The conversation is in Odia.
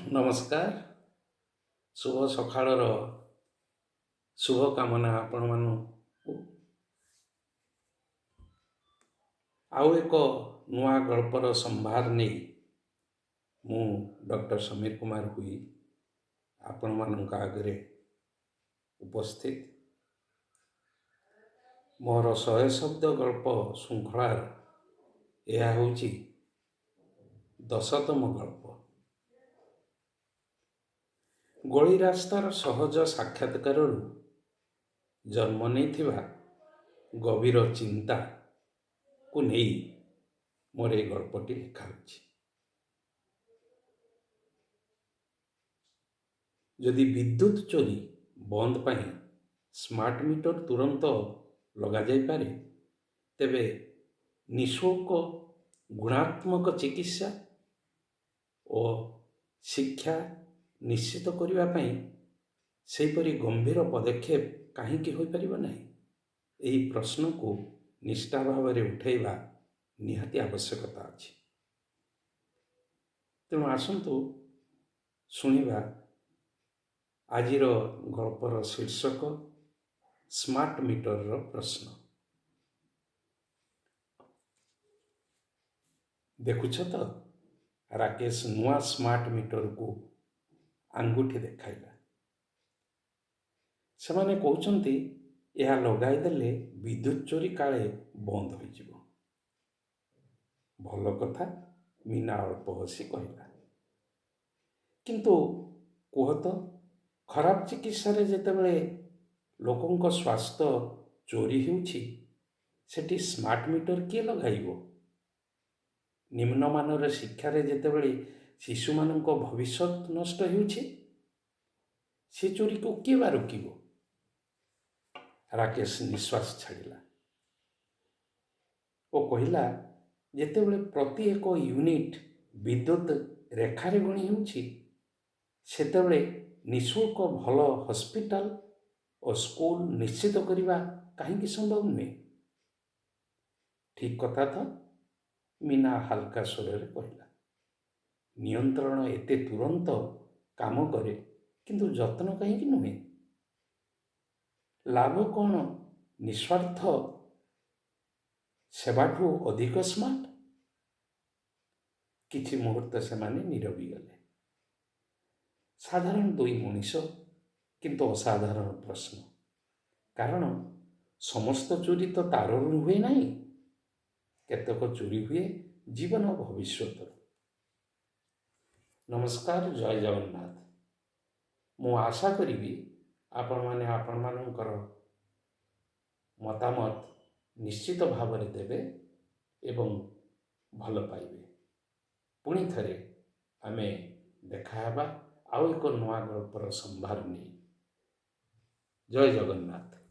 ନମସ୍କାର, ଶୁଭ ସକାଳର ଶୁଭକାମନା ଆପଣମାନଙ୍କୁ। ଆଉ ଏକ ନୂଆ ଗଳ୍ପର ସମ୍ଭାର ନେଇ ମୁଁ ଡକ୍ଟର ସମୀର କୁମାର ହୋଇ ଆପଣମାନଙ୍କ ଆଗରେ ଉପସ୍ଥିତ। ମୋର 100 ଶବ୍ଦ ଗଳ୍ପ ଶୃଙ୍ଖଳାର ଏହା ହେଉଛି 10ତମ ଗଳ୍ପ। ଗଳି ରାସ୍ତାର ସହଜ ସାକ୍ଷାତକାରରୁ ଜନ୍ମ ନେଇଥିବା ଗଭୀର ଚିନ୍ତାକୁ ନେଇ ମୋର ଏ ଗଳ୍ପଟି ଲେଖା ହୋଇଛି। ଯଦି ବିଦ୍ୟୁତ ଚୋରି ବନ୍ଦ ପାଇଁ ସ୍ମାର୍ଟ ମିଟର ତୁରନ୍ତ ଲଗାଯାଇପାରେ, ତେବେ ନିଃଶୁଳ୍କ ଗୁଣାତ୍ମକ ଚିକିତ୍ସା ଓ ଶିକ୍ଷା ନିଶ୍ଚିତ କରିବା ପାଇଁ ସେହିପରି ଗମ୍ଭୀର ପଦକ୍ଷେପ କାହିଁକି ହୋଇପାରିବ ନାହିଁ? ଏହି ପ୍ରଶ୍ନକୁ ନିଷ୍ଠା ଭାବରେ ଉଠାଇବା ନିହାତି ଆବଶ୍ୟକତା ଅଛି। ତେଣୁ ଆସନ୍ତୁ ଶୁଣିବା ଆଜିର ଗଳ୍ପର ଶୀର୍ଷକ ସ୍ମାର୍ଟ ମିଟରର ପ୍ରଶ୍ନ। ଦେଖୁଛ ତ, ରାକେଶ ନୂଆ ସ୍ମାର୍ଟ ମିଟରକୁ ଆଙ୍ଗୁଠି ଦେଖାଇଲା। ସେମାନେ କହୁଛନ୍ତି ଏହା ଲଗାଇଦେଲେ ବିଦ୍ୟୁତ ଚୋରି କାଳେ ବନ୍ଦ ହୋଇଯିବ। ଭଲ କଥା, ମୀନା ଅଳ୍ପ ହସି କହିଲା। କିନ୍ତୁ କୁହ ତ, ଖରାପ ଚିକିତ୍ସାରେ ଯେତେବେଳେ ଲୋକଙ୍କ ସ୍ୱାସ୍ଥ୍ୟ ଚୋରି ହେଉଛି, ସେଠି ସ୍ମାର୍ଟ ମିଟର କିଏ ଲଗାଇବ? ନିମ୍ନମାନର ଶିକ୍ଷାରେ ଯେତେବେଳେ ଶିଶୁମାନଙ୍କ ଭବିଷ୍ୟତ ନଷ୍ଟ ହେଉଛି, ସେ ଚୋରିକୁ କିଏ ବା ରୋକିବ? ରାକେଶ ନିଶ୍ୱାସ ଛାଡ଼ିଲା ଓ କହିଲା, ଯେତେବେଳେ ପ୍ରତି ଏକ ୟୁନିଟ୍ ବିଦ୍ୟୁତ ରେଖାରେ ଗଣି ହେଉଛି, ସେତେବେଳେ ନିଃଶୁଳ୍କ ଭଲ ହସ୍ପିଟାଲ ଓ ସ୍କୁଲ ନିଶ୍ଚିତ କରିବା କାହିଁକି ସମ୍ଭବ ନୁହେଁ? ଠିକ୍ କଥା ତ, ମୀନା ହାଲକା ସ୍ୱରରେ କହିଲା। ନିୟନ୍ତ୍ରଣ ଏତେ ତୁରନ୍ତ କାମ କରେ, କିନ୍ତୁ ଯତ୍ନ କାହିଁକି ନୁହେଁ? ଲାଭ କ'ଣ ନିଃସ୍ୱାର୍ଥ ସେବାଠୁ ଅଧିକ ସ୍ମାର୍ଟ? କିଛି ମୁହୂର୍ତ୍ତ ସେମାନେ ନିରବି ଗଲେ। ସାଧାରଣ ଦୁଇ ମଣିଷ, କିନ୍ତୁ ଅସାଧାରଣ ପ୍ରଶ୍ନ। କାରଣ ସମସ୍ତ ଚୋରି ତ ତାରରୁ ହୁଏ ନାହିଁ, କେତେକ ଚୋରି ହୁଏ ଜୀବନ ଭବିଷ୍ୟତରୁ। ନମସ୍କାର, ଜୟ ଜଗନ୍ନାଥ। ମୁଁ ଆଶା କରିବି ଆପଣମାନେ ଆପଣମାନଙ୍କର ମତାମତ ନିଶ୍ଚିତ ଭାବରେ ଦେବେ ଏବଂ ଭଲ ପାଇବେ। ପୁଣି ଥରେ ଆମେ ଦେଖାହେବା ଆଉ ଏକ ନୂଆ ଗଳ୍ପର ସମ୍ଭାର ନେଇ। ଜୟ ଜଗନ୍ନାଥ।